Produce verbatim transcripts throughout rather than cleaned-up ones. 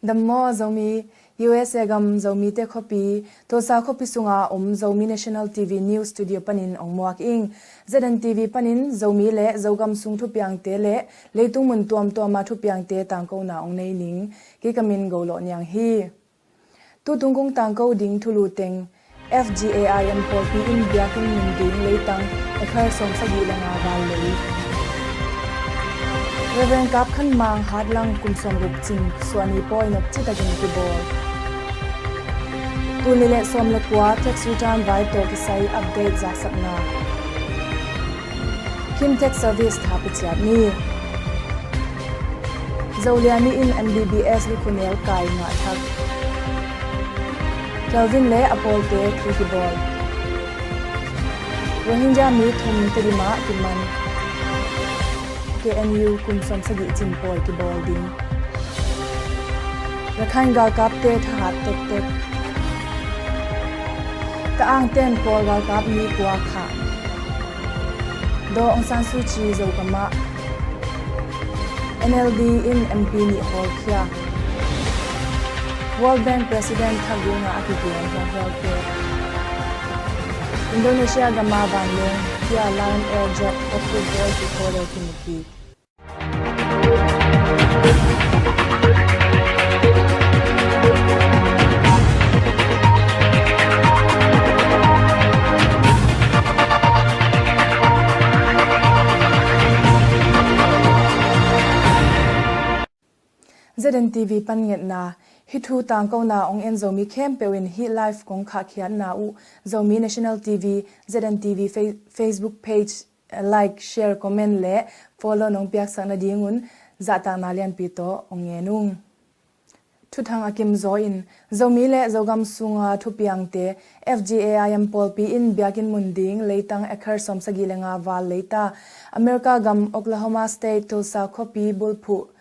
Dam maw Zomi, U S A gam Zomite khuapi, Tulsa khuapi sunga om Zomi National T V News Studio panin ong muak ing. Z N T V panin Zomi le Zogam sung thupiangte le leitung mun tuamtuama thupiangte tangkona ong nei ning. Kei ka min Go Lawh Niang hi. Tutung kong tangko ding thulu teng, F G A I M pawlpi in biakinn mun ding leitang acre sawmsagih le nga val lei. Reverend Kap Khan Mang Hatlang kum sawmruk cin suahni pawi nop citakin kibawl. Tul nih le sawm le kua tax return vai tawh kisai update zaksakna. Kim Tech Service tha piciat ni. Zoliani in M B B S lukhunel kai ngah thak. Kelvin le a pawlte thu kibawl. Rohingya mi thum Tedim ah kiman. K N U kum sawmsagih cin pawi kibawl ding. Rakhine galkapte thahat tektek. Ta-ang ten Kawl galkap mi kua khah. Daw Aung San Suu Kyi Zogam ah. N L D in M P nih hawlkhia. World Bank President thak dingah a kigen hiauhiaute. Indonesia gama vanleng kia Lion Air jet a football recorder kimuki. Z N T V pan ngetna, hih thu tangkona ong en Zomi khempeuh in hih live kong khahkhiatna uh Zomi National T V, Z N T V Fe-, Facebook page, like, share, comment le follow nong piaksak nadingun zahtakna lianpi tawh ong ngen ung. Thuthang a kim zaw in, Zomi le Zogam sunga thupiangte, F G A I M pawlpi in biakinn mun ding leitang acre sawmsagih le nga val leita, America gam Oklahoma State Tulsa khuapi bulphuh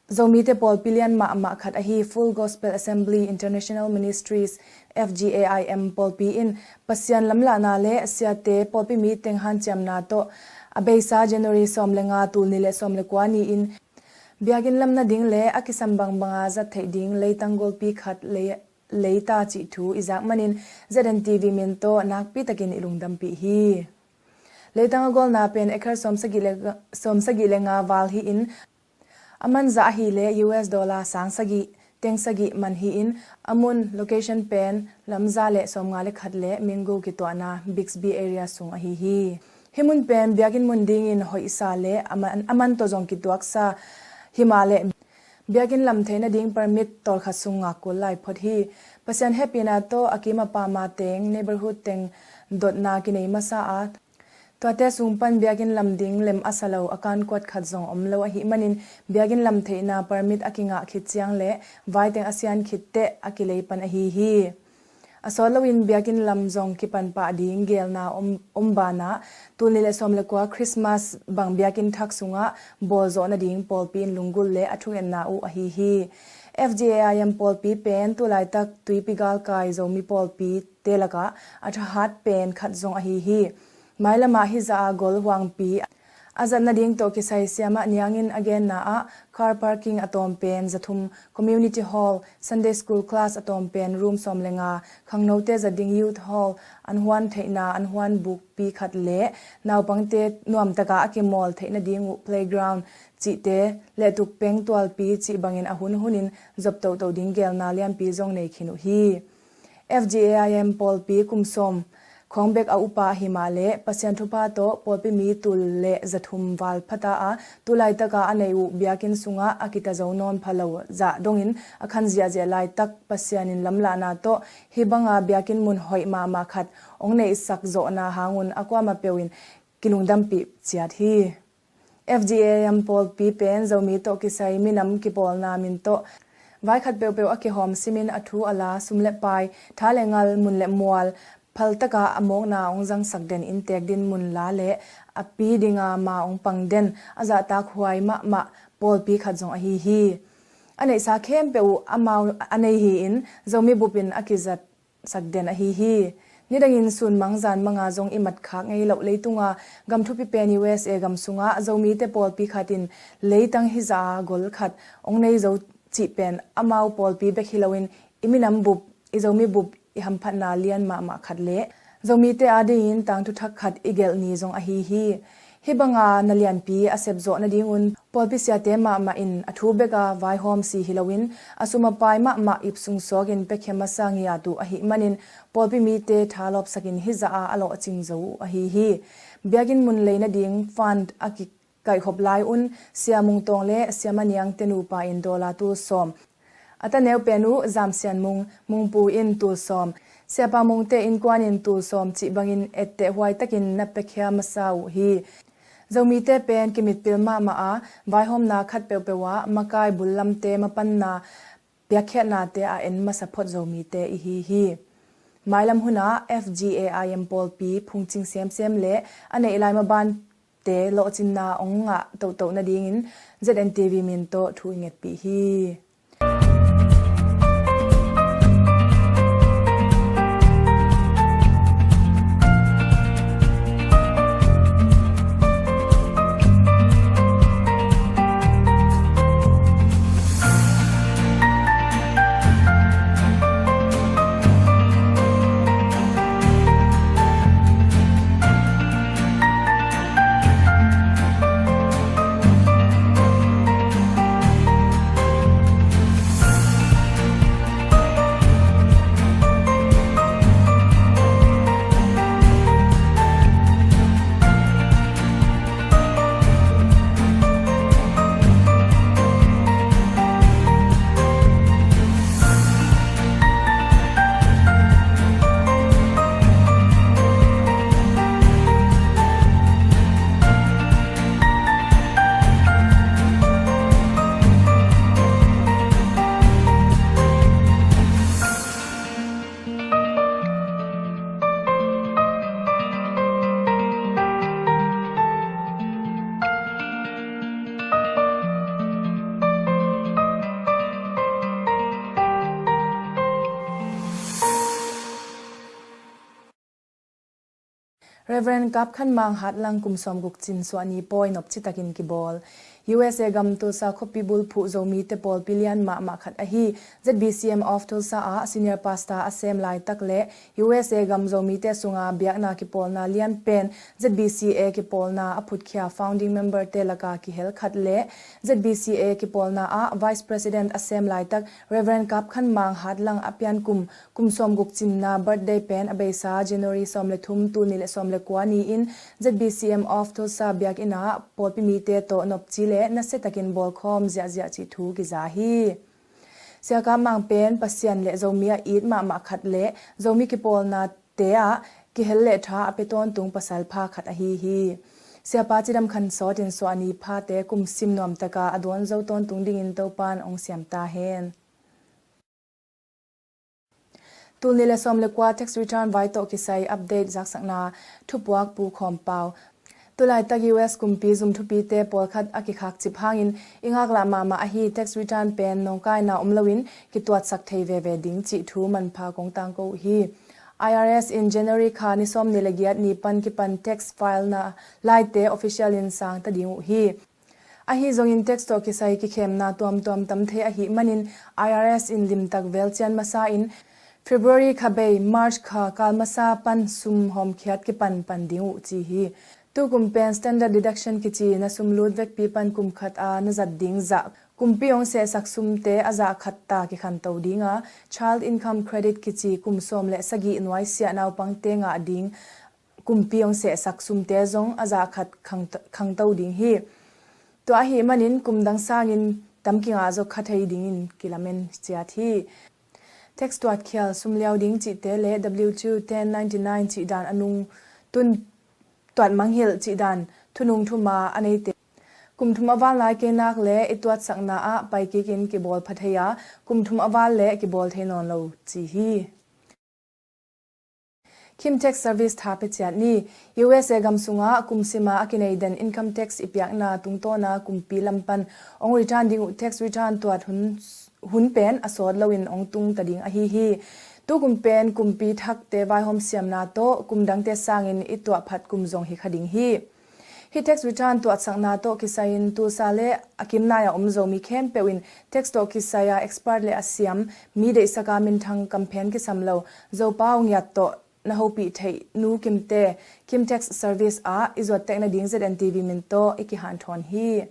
Zomite pawlpi lian mahmah khat ahi Full Gospel Assembly International Ministries, F G A I M pawlpi in Pasian lamlahna le siate pawlpi mi teng hanciamna tawh a beisa January sawm le nga tul nih le sawm le kua ni-in biakinn lam nading le a kisam bangbanga zat theih ding leitang golpi khat lei, leita cih thu i zak manin Z N T V min tawh nakpi takin i lungdampih hi. Leitang a golna pen acre sawmsagih le, sawmsagih le nga val hi-in, a manzah ahih leh U S dollar sang sagih, teng sagih man hi-in, a mun location pen lamza le sawmnga le khat le Mingo kituahna Bixby area sung ahi hi. Hih mun pen biakinn mun dingin hoihsa le a man, a man tawh zong kituaksa himah le biakinn lam theih nading permit tawlkhat sung ngak kul lai phot hi. Pasian hehpihna tawh a kim a pama teng neighborhood teng dotna kinei masa a, tuate sung pan biakinn lam ding lem a sa lo a kankuat khat zong om lo ahih manin biakinn lam theihna permit a kingah khit ciang le vai teng a sian khit teh a kilei pan ahi hi. A sawt loin biakinn lam zong kipan pah ding geelna om, om banah tul nih le sawm le kua Christmas bang biakinn thak sungah bawlzawh nading pawlpi in lunggulh le a thungetna uh ahi hi. F G A I M pawlpi pen tulaitak tuipi galkai Zomi pawlpite lakah a thahat pen khat zong ahi hi. Mailamah hizah a gol huangpi a zat nading tawh kisai Siamah Niangin a genna ah car parking a tawm pen zathum, community hall, Sunday school class a tawm pen room sawm le nga, khangnote zat ding youth hall, an huan theihna, an huan bukpi khat le naupangte nuamtaka a kimawl theih nading uh playground cihte le tukpeng tualpi cih bangin a hun hunin zop toto ding geelna lianpi zong nei khin uh hi. F G A I M pawlpi kum sawm khawng bek a upa ahimah le Pasian thupha tawh pawlpi mi tul le zathum val phata a tulaitaka a neih uh biakinn sungah a kita zo nawn pha lo zah dongin a khan ziahziah laitak Pasian in lamlahna tawh hih banga biakinn mun hoih mahmah khat ong neihsak zawhna hangun a kuamah peuh in kilungdampih ciat hi. F G A I M pawlpi pen Zomi tawh kisai minam kipawlna min tawh vaikhat peuhpeuh a kihawm simin a thu a la, sum le pai, tha le ngal, mun le mual phaltaka a mawkna ong zangsak den, inntek din mun la le a pi dinga ma ong pang den, a zahtak huai mahmah pawlpi khat zong ahi hi. A neihsa khempeuh uh amau a nei hi-in Zomi bupin a kizat sak den ahi hi. Nidangin sun mang zan manga zong i mat khak ngei loh leitunga gam thupi pen U S A gam sungah Zomite pawlpi khat in leitang hizah a gol khat ong nei zo cih pen amau pawlpi bek hi loin i minam bup, i Zomi bup i hamphatna lian mahmah khat le Zomite adingin tangthu thak khat i gelh ni zong ahi hi. Hih banga na lianpi a sepzawh nadingun pawlpi siate mahmah in a thu beka vaihawm si hi loin a sum a pai mahmah ip sung suakin piakhia masa ngiat uh ahih manin pawlpi mite tha lawpsakin hih zah a a lawhcing zo uh ahi hi. Biakinn mun lei nading fund a ki kaihkhop lai un Sia Mung Tawng le Sia Ma Niang te nupa in dollar tul sawm, a taneu pen uh Zam Sian Mung, Mungpu in tul sawm, Siapa Mung te innkuan in tul sawm cih bangin etteh huai takin na piakhia masa uh hi. Zomite pen kimitpil mahmah a, vaihawmna khat peuhpeuh ah makai bullamte mapanna piakkhiatnate a en masa phot Zomite i hi hi. Mailam hunah F G A I M pawlpi phungcing semsem le a neih lai mabante lawhcinna hong ngah tohtoh nadingin Z N T V min tawh thu i ngetpih hi. Reverend Kap Khan Mang Hat Lang kum sawmguk cin suahni pawi nopci takin kibawl. U S A gam Tulsa khuapi bulphuh Zomite pawlpi lian mahmah khat ahi Z B C M of Tulsa ah senior pastor a sem laitak le U S A gam Zomite sunga biakna kipawlna lianpen Z B C A kipawlna a phutkhia founding member te laka kihel khat le Z B C A kipawlna ah vice president a sem laitak Reverend Kap Khan Mang Hat Lang a pian kum, kum sawmguk cinna birthday pen a beisa January sawm le thum, tul nih le sawm le kua ni-in Z B C M of Tulsa biakinn ah pawlpi mite tawh nopci le nasia takin bawlkhawm ziahziah cih thu kiza hi. Sia Kap Mang pen Pasian le Zomi a it mahmah khat le Zomi kipawlnate ah kihel le tha a pia tawntung pasal pha khat ahi hi. Siapa cidam khan sawtin suahni phate kum sim nuamtaka a duan zo tawntung dingin Topan hong siam ta hen. Tul nih le sawm le kua tax return vai tawh kisai update zaksakna thupuak Pu Khawm Pau. Tulaitak U S kumpi zum thupite pawlkhat a kikhakcip hangin i ngaklah mahmah ahi tax return pen nawngkaina om loin kituatsak thei veve ding cih thu manpha kong tangko uh hi. I R S in January kha ni sawm nih le giat ni pan kipan tax filena laite official in sang ta ding uh hi. Ahi zongin tax tawh kisai kikhemna tuamtuam tam thei ahih manin I R S in limtak velcian masa in February kha bei March kha kal masa pan sum hawmkhiat kipanpan ding uh ci hi. Tukum pen standard deduction kici na sum lut vekpi pan kum khat a na zat ding zah kumpi hong sehsak sumte a zah khat ta kikhanto ding a, child income credit kici kum sawm le sagih nuaisiah naupangte ngah ding kumpi hong sehsak sumte zong a zah khat khang-, khangto ding hi. Tua ahih manin kum dang sangin tam kingah zaw kha thei dingin kilamen ciat hi. Tax tuatkhial sum liau ding cihte le W two ten ninety nine cih dan a nung tun tuat mangngilh cih dan thunung thuma a neite kum thum a val lai kei nak le i tuatsakna ah paikikin kibawl pha thei a, kum thum a val le kibawl thei nawn lo ci hi. Khim Tax Service tha pia ciat ni. U S A gam sungah kum sima a kinei den income tax i piakna tungtawna kumpi lam pan hong return ding uh tax return tuat hun, hun pen a sawt loin hong tung ta ding ahi hi. Tukum pen kumpi thakte vaihawm siamna tawh kum dangte sangin i tuah phat kum zong hi kha ding hi. Hih tax return tuatsakna tawh kisai-in tulsa le a kimnai-a om Zomi khempeuh in tax tawh kisai-a expert le a siam mi deihsaka minthang kamphen kisam lo Zopa aw ngiat tawh na hopih theih Nu Kimte, Kim Tax Service ah i zuat tek nading Z N T V min tawh i kihanthawn hi.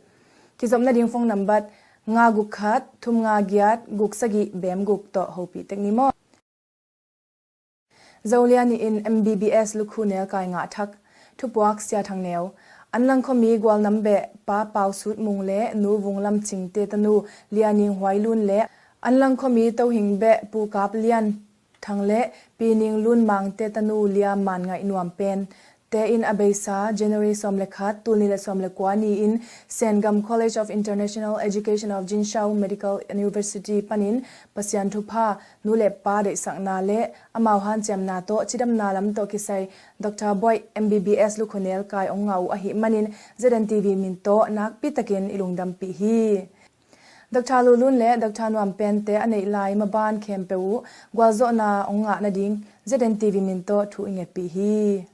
Kizop nading phone nambat nga guk khat thum nga giat guk sagih bem guk tawh hopih tek ni maw. Zo Lia Ni in M B B S lukhu nelkai ngah thak. Thupuak Sia Thang Neu. Anlang khuami Gualnam beh Pa Pau Sut Mung le Nu Vung Lam Cingte tanu Lia Ning Huai Lun le Anlang khuami Tohing beh Pu Kap Lian Thang le Pi Ning Lun Mangte tanu Lia Man Ngaih Nuam Pen te in a beisa January sawm le khat, tul nih le sawm le kua ni-in Sengam College of International Education of Jinshao Medical University panin Pasian thupha, nu le pa deihsakna le amau hanciamna tawh cidamna lam tawh kisai Doctor Boih M B B S lukhu nelkai hong ngah uh ahih manin Z N T V min tawh nakpi takin i lungdampih hi. Doctor Lu Lun le Doctor Nuam Pente a neih lai maban khempeuh uh gualzawhna hong ngah nading Z N T V min tawh thu i ngetpih hi.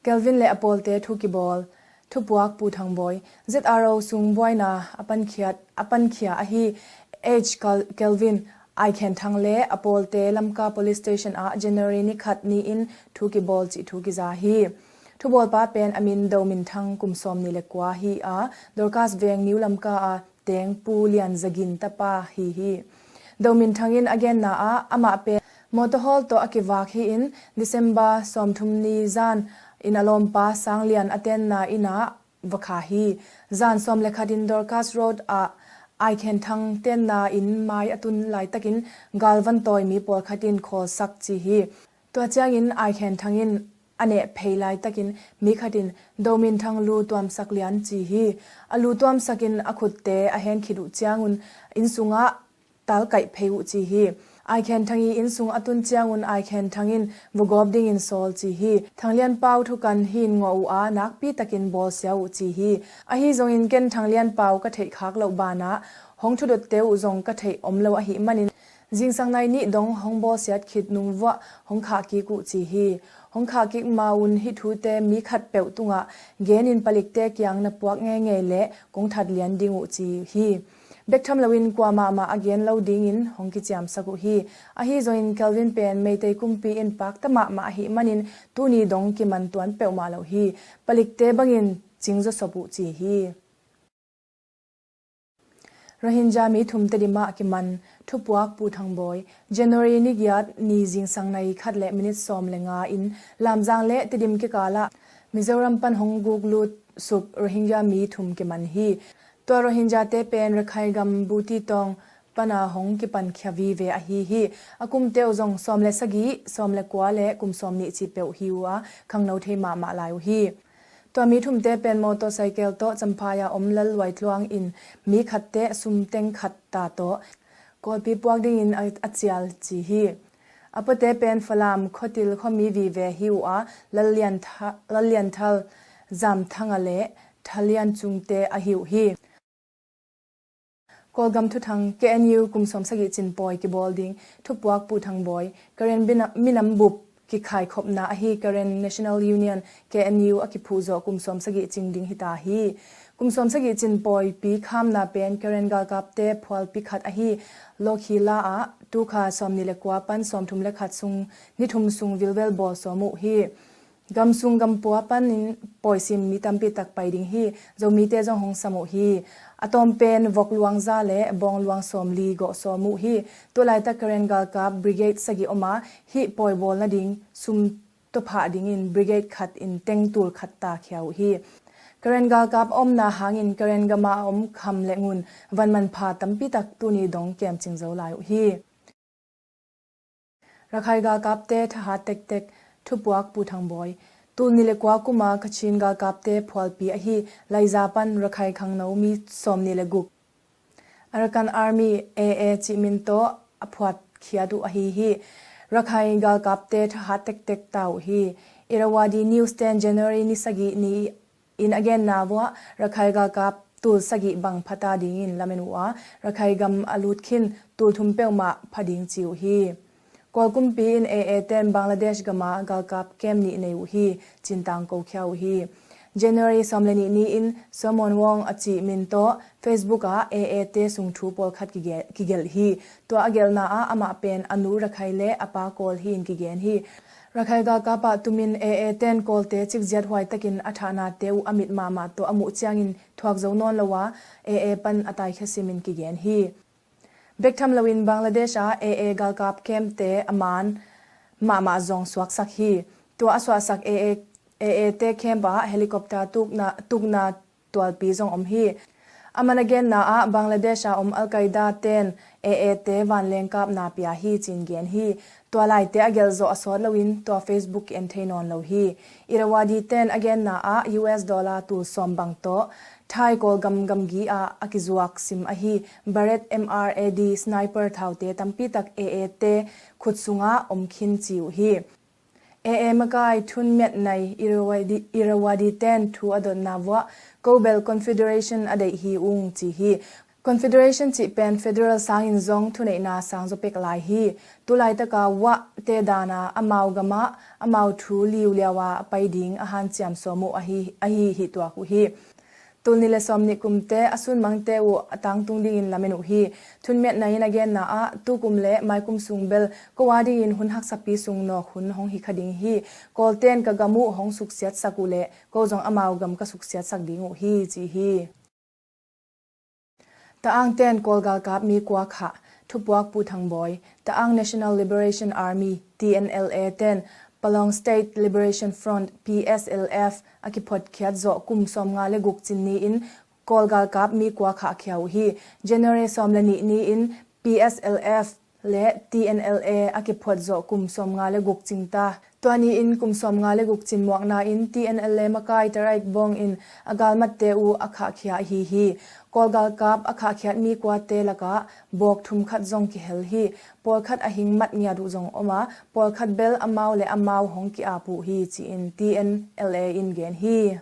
Kelvin le a pawlte thu kibawl. Thupuak Pu Thang Bawi. Z R O sung buaina a pankhiat, a pankhia ahi H Kel-, Kelvin, Ai Khen Thang le a pawlte Lamka Police Station ah January ni khat ni-in thu kibawl cih thu kiza hi. Thubawlpa pen a min Do Min Thang, kum sawm nih le kua hi a, Dorcas Veng New Lamka a teng Pu Lian Zagin tapa hi hi. Do Min Thang in a genna ah amah pen motor hawl tawh a kivak hi-in December sawmthum ni zan in a lawmpa Sang Lian a tenna inn ah va kha hi. Zan sawm le khat in Dorcas Road ah Ai Khen Thang tenna inn mai a tun laitakin galvan tawi mi pawlkhat in khawlsak ci hi. Tua ciangin Ai Khen Thang in a neh phei laitakin mi khat in Do Min Thang lu tuamsak lian ci hi. A lu tuamsak in a khutte a hen khit uh ciangun inn sungah tal kaih phei uh ci hi. Ai Khen Thang i inn sung a tun ciangun Ai Khen Thang in vugawp dingin sawl ci hi. Thang Lian Pau thukan hi-in ngawh uh a nakpi takin bawlsia uh ci hi. Ahi zongin ken Thang Lian Pau ka theih khak loh banah hong thudot te uh zong ka theih om lo ahih manin zingsang nai nih dong hong bawlsiat khit nung vuah hong khah kik uh ci hi. Hong khah kik ma-un hih thute mi khat peuh tungah genin palikte kiang na puak ngeingei leh kong that lian ding uh ci hi. Bek tham loin kuamah mah a gen lo dingin hong kiciamsak uh hi. Ahi zongin Kelvin pen Meitei kumpi in pakta mahmah ahih manin tuni dong kiman tuan peuhmah lo hi. Palikte bangin cing zawsop uh ci hi. Rohingya mi thum Tedim ah kiman. Thupuak Pu Thang Bawi. January ni giat ni zingsang nai khat le minit sawm le nga in Lamzang le Tedim kikalah Mizoram pan hong guk lut suk Rohingya mi thum kiman hi. Tua Rohingya te pen Rakhine gam Buti tawng pana hong kipankhia vive ahi hi. A kumte uh zong sawm le sagih, sawm le kua le kum sawm nih cih peuh hi uh a, khangno thei mahmah lai uh hi. Tua mi thumte pen motorcycle tawh Champhai a om Lalluai tluang in mi khatte sum teng khat ta tawh Kawlpi puak dingin a, a cial ci hi. A puate pen Falam khuatil khuami vive hi uh a, Lallian Tha-, Lallian Thal, Zam Thanga le Thalian Cungte ahi uh hi. Kawlgam thuthang. K N U kum sawm sagih cin pawi kibawl ding. Thupuak Pu Thang Bawi. Karen bina-, minam bup kikhaikhopna ahi Karen National Union, K N U a kiphuhzawh kum sawm sagih cing ding hita hi. Kum sawm sagih cin pawipi khamna pen Karen galkapte phualpi khat ahi Lokhila ah tukha sawm nih le kua pan sawm thum le khat sung ni thum sung vilvel bawl sawm uh hi. Gam sung gam pua panin pawisim mi tampi tak pai ding hi. Zomite zong hong sam uh hi. A tawm pen vok luang za le bawng luang sawm li gawh sawm uh hi. Tulaitak Karen galkap brigade sagih om a, hih pawi bawl nading sum tuaphah dingin brigade khat in teng tul khat ta khia uh hi. Karen galkap a omna hangin Karen gama a om kham le ngun van manpha tampi tak tuni dong kemcing zo lai uh hi. Rakhine galkapte thahat tektek. Thupuak Pu Thang Bawi. Tul nih le kua kuma Kachin galkapte phualpi ahi Laiza pan Rakhine khangno mi sawm nih le guk Arakan Army, A A cih min tawh a phuat khiat uh ahi hi. Rakhine galkapte thahat tektek ta uh hi. Irrawaddy News ten January ni sagih ni in a genna vuah Rakhine galkap tul sagih bang phata dingin lamen uh a, Rakhine gam a lut khin tul thum peuhmah pha ding ci uh hi. Kawl kumpi in A A ten Bangladesh gama galkap kem nih nei uh hi, cintang ko khia uh hi. January sawm le nih ni-in Solomon Wong a cih min tawh Facebook ah A A te sung thu pawlkhat kigelh hi. Tua a gelhna ah amah pen a nu Rakhai le a pa Kawl hi-in kigen hi. Rakhai galkap ah tumin A A ten Kawlte cikziat huai takin a thahnate uh a mit mahmah tawh a muh ciangin thuak zo nawn lo a, A A pan a taikhia simin kigen hi. Bek tham loin Bangladesh ah A A galkap kemte a man mahmah zong suaksak hi. Tua a suahsak A A, A A te camp ah helicopter tukna, tukna tualpi zong om hi. A man a genna ah Bangladesh a om Al-Qaeda ten A A te vanleng kapna pia hi cin gen hi. Tua laite a gelh zawh a sawt loin tua Facebook ki en thei nawn lo hi. Irrawaddy ten a genna ah U S dollar tul sawm bang tawh Thai Kawlgam gamgi ah a kizuak sim ahi Barrett M R A D sniper thaute tampi tak A A te khut sungah om khin ci uh hi. A A makai thunmiat nai Irrawaddy, Irrawaddy ten thu a dotna vuah ko bel Confederation a deih hi ung ci hi. Confederation cih pen federal sangin zong thuneihna sang zaw pek lai hi. Tulaitaka uah te dana amau gamah amau thu liuliau a pai ding a hanciam sawm uh ahi, ahi hi tuak uh hi. Tul ni le sawm nih kumte a sunmangte uh a tangtung dingin lamen uh hi. Thunmiatna in a genna ah tukum le maikum sung bel ko a dingin hun haksapi sung nawk hun hong hi kha ding hi. Kawlten ka gam uh hong suksiatsak uh le ko zong amau gam ka suksiatsak ding uh hi ci hi. Ta-ang ten Kawl galkap mi kua khah, thupuak Pu Thang Bawi. Ta-ang National Liberation Army, T N L A ten Palong State Liberation Front, P S L F a kiphotkhiat zawh kum sawmnga le guk cin ni-in Kawl galkap mi kua khah khia uh hi. January sawm le nih ni-in P S L F le T N L A a kiphot zawh kum sawmnga le guk cing ta. Tua ni-in kum sawmnga le guk cin muakna in T N L A makai Taraik Bawng in a galmatte uh a khahkhia ahi hi. Kawl galkap a khahkhiat mi kuate lakah bawk thum khat zong kihel hi. Pawlkhat a hing mat ngiat uh zong om a, pawlkhat bel amau le amau hong ki-ap uh hi ci-in T N L A in gen hi.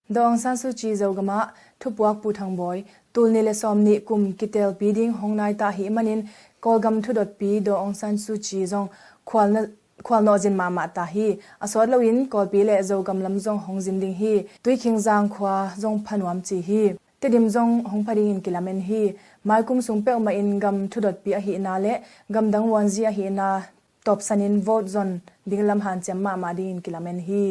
Daw Aung San Suu Kyi Zogamah thupuak Pu Thang Bawi, tul ni le sawm nih kum kitelpi ding hong nai ta ahih manin Kawlgam thudotpi Daw Aung San Suu Kyi zong khual na, khual nawh zin mahmah ta hi. A sawt loin Kawlpi le Zogam lam zong hong zin ding hi. Tuikhing Zang khua zong pha nuam ci hi. Tedim zong hong pha dingin kilamen hi. Maikum sung peuhmah in gam thudotpi ahihna le gamdang vuanzi ahihna tawpsanin vote zon ding lam hanciam mahmah dingin kilamen hi.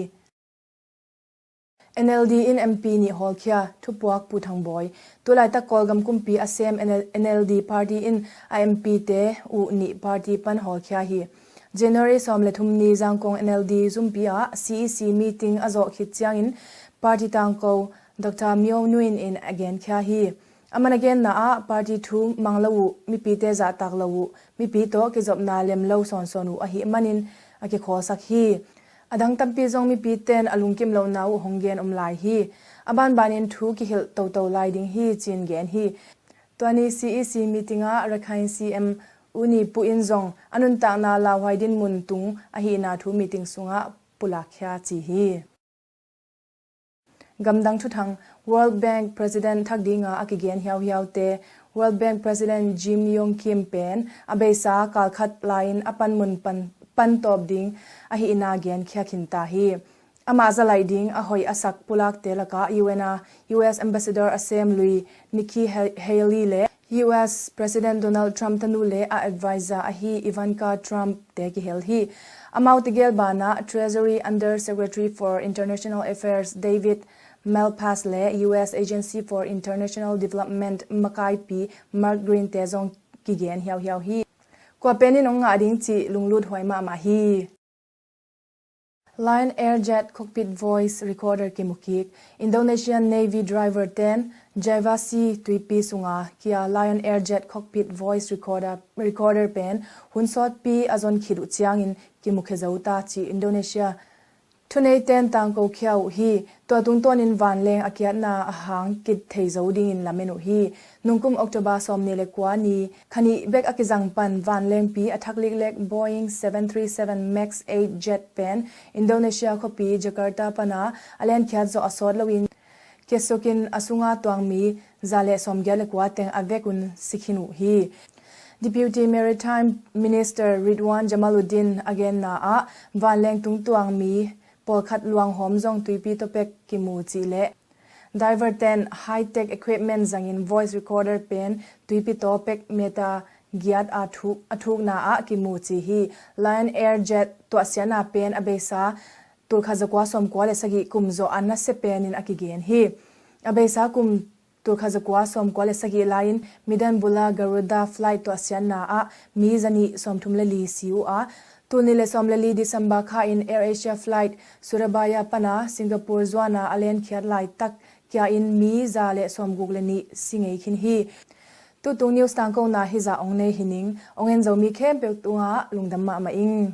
N L D in M P nih hawlkhia, thupuak Pu Thang Bawi. Tulaitak Kawlgam kumpi a sem N L, N L D party in a M P te uh nih party pan hawlkhia hi. January sawm le thum ni Zangkong N L D zumpi ah C E C meeting a zawh khit ciangin party tangko Doctor Myo Nuin in a genkhia hi. Aman a genna ah party thu mang lo uh, mipite zahtak lo uh, mipi tawh kizopna lem lo sawnsawn uh ahih manin a kikhawlsak hi. A dang tampi zong mipiten a lungkim lohna uh hong gen om lai hi. A banbanin thu kihilh toto lai ding hi cin gen hi. Tua ni C E C meeting ah Rakhine C M U Ni Pu in zong a nuntakna lauhuai dinmun tung ahihna thu meeting sungah pulakkhia ci hi. Gamdang thuthang. World Bank President thak dinga a kigen hiauhiaute. World Bank President Jim Yong Kim pen a beisa kalkhat lai-in a panmun pan, pan tawp ding ahihna genkhia khinta hi. Amah zalaih ding a hoih a sak pulakte lakah U N a U S Ambassador a sem lui Nikki Ha-, Haley le U S President Donald Trump tanu le a advisor ahi Ivanka Trump te kihel hi. Amaute gel banah Treasury Under Secretary for International Affairs David Malpass le U S Agency for International Development makaipi Mark Green te zong kigen hiauhiau hi. Kua penin hong ngah ding cih lunglut huai mahmah hi. Lion Air Jet Cockpit Voice Recorder kimukik. Indonesian Navy driver ten Java Sea tuipi sunga kia Lion Air Jet Cockpit Voice Recorder, recorder pen hun sawtpi a zon khit uh ciangin kimukhia zo ta ci Indonesia thuneiten tangko khia uh hi. Tua tungtawnin vanleng a kiatna a hang kit thei zo dingin lamen uh hi. Nungkum October sawmnih le kua ni khanih bek a kizang pan vanlengpi a thak liklek Boeing seven three seven Max eight jet pen Indonesia khuapi Jakarta pana a lenkhiat zawh a sawt loin kiasukin a sunga tuangmi za le sawmgiat le kua teng a vekun sikhin uh hi. Deputy Maritime Minister Ridwan Jamaluddin a genna ah vanleng tungtuang mi pawlkhat luanghawm zong tuipi tawh pek kimu cih leh divertent high-tech equipment zangin voice recorder pen tuipi tawh pek mita giat a thuk, a thukna ah kimu ci hi. Lion Air jet tuahsiatna pen a beisa tulkhat zakua sawmkua le sagih kum zawh a nasia penin a kigen hi. A beisa kum tulkhat zakua sawmkua le sagih lai-in midang bula Garuda flight tuahsiatna ah mi zanih sawmthum le li si uh a, tul nih le sawm le li December kha in Air Asia flight Surabaya pana Singapore zuana a lenkhiat laitak kia in mi za le sawmguk le nih si ngei khin hi. Tutung news tangkona hizah ong nei hi ning. Ong en zo mi khempeuh tungah lungdam mahmah ing.